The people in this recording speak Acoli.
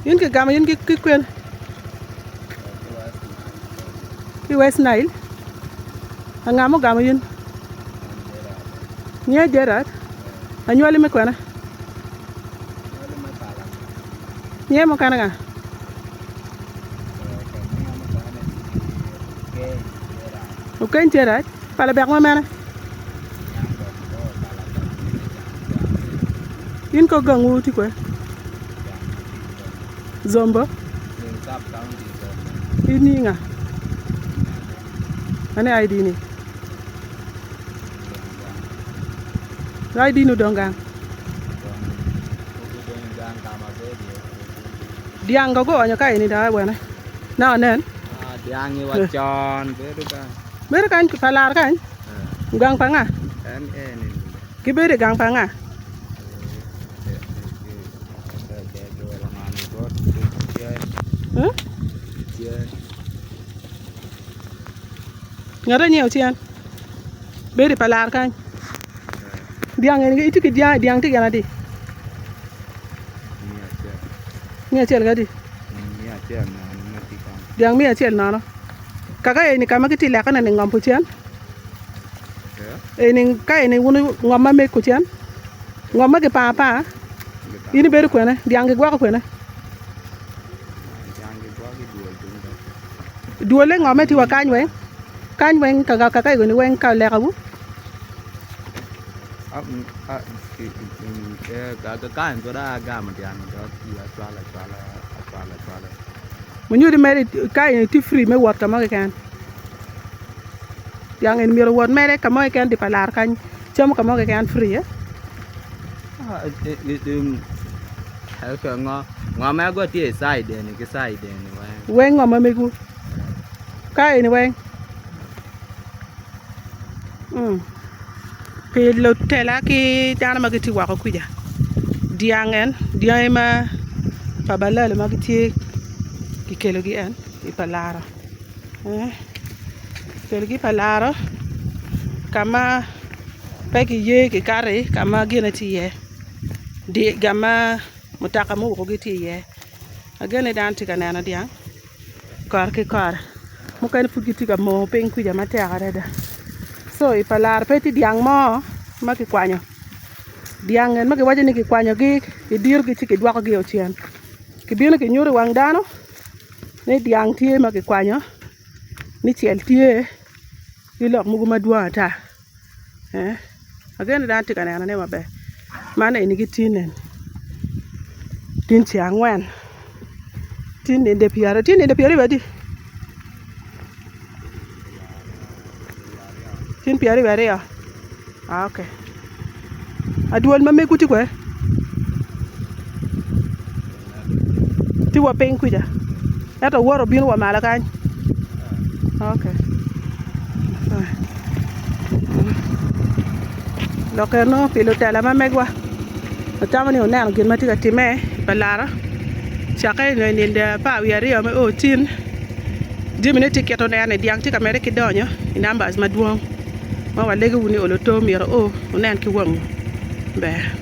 In kigamo in ki kwene? Ki West Nile? Anga mugamo in? Nyinga Gerald. Anywali me kwene? Nyinge mukene nga? Okeny Gerald. Pa labek ma mene? In kong gangwu tye kwene? Zombo? In ni nga? Ane ID ni? ID ni odong gang? Dyang ko guonyo ka eni dok awene? Naka nen? Dyangi wa con bedo kany. Bedo kany pa lar kany? Gang pa nga? Gibedo i gang pa nga? Ngat anyewo cen bedo i pa lar kany dyang eni itye ki dyangi dyang tye gin adi? Miya acel ki adi? Dyang miya acel nono kaka eni ka ma gitye ka lekene ni ngom kucen Eni ka eni wun ngom ma meg kucen ngom ma gipango apanga in ibedo kwene dyang gigwoko kwene dwole ngomme tye wa kany weng kany weng kaka eni weng ka olekawu. Munyudi mere ka eni tye free me wot ka mo keken. Dyang eni myero owot mere ka mo keken dye pa lar kany camo ka mo keken free eh. Weng ngo ma mego ka eni weng pi lutela ki dano ma gitye woko kwica dyang en dyangi ma pa balalo ma gitye kikelogi en i pa laro. Kelgi pa laro ka ma pe kiye kikato ka ma gine tye iye ka ma mutoka murukogi tye iye ageno ni dano tye ka neno dyang kore ki kore mukene pud gitye ka moo piny kwija matek adada co i pa laro pe tye dyang mo ma kikwanyo dyang eni ma kiwaco ni kikwanyogi kidirogi ci kidwokogi ocen kibino kinyuto i wang dano. Ni dyang tye ma kikwanyo ni cel tye ki lok mogo madwong ata ageno ni dano tye ka nenone maber man eni gitye eni tin ceng angwen tye nino pyeraryo wiye adi tin pyeraryo wiye aryo ok adwol ma megwu tye kwede tye wa piny kwica ento woto obino wa malo kany ok lok eno pi lutela ma megwa atamo ni wuneno gin ma tye ka timme i pa lara cakke i nino apar wiye aryo me o tin jamine tye kit oneno dyang tye ka medde ki donyo i numbers madwong ma walego wu ni oloto myero o wunen ki wangwu ber.